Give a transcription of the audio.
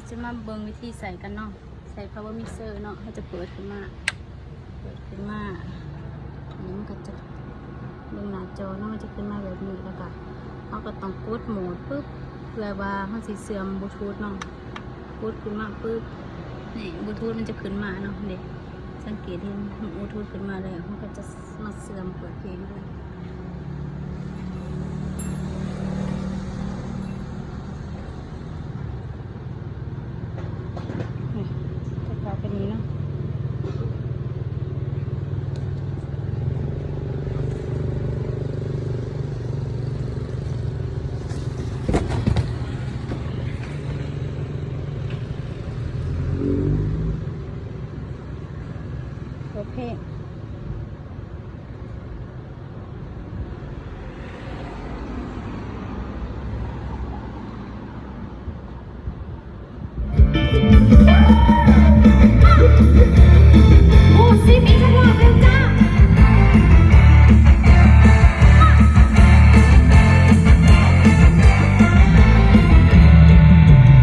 ຈະມາເບິ່ງວິທີໃສ່ກັນເນາະ ໃສ່ power mixer ເນາະ ເຮົາຈະເປີດຂຶ້ນມາ ເປີດຂຶ້ນມາ ນີ້ມັນກໍຈະເບິ່ງໜ້າຈໍເນາະ ມັນຈະຂຶ້ນມາແບບນີ້ ແລ້ວກໍເຮົາກໍຕ້ອງກົດໂໝດປຶບ ເພື່ອວ່າເຮົາຊິເຊື່ອມບລູທູດເນາະ ກົດຂຶ້ນມາປຶບ ນີ້ບລູທູດມັນຈະຂຶ້ນມາເນາະ ເດ້ ສັງເກດເຫັນບລູທູດຂຶ້ນມາແລ້ວ ເຮົາກໍຈະ ມາເຊື່ອມເປີດເພງເລີຍ ນີ້ ຈະເຂົ້າໄປນີ້ເນາະ ເປີດເພງ.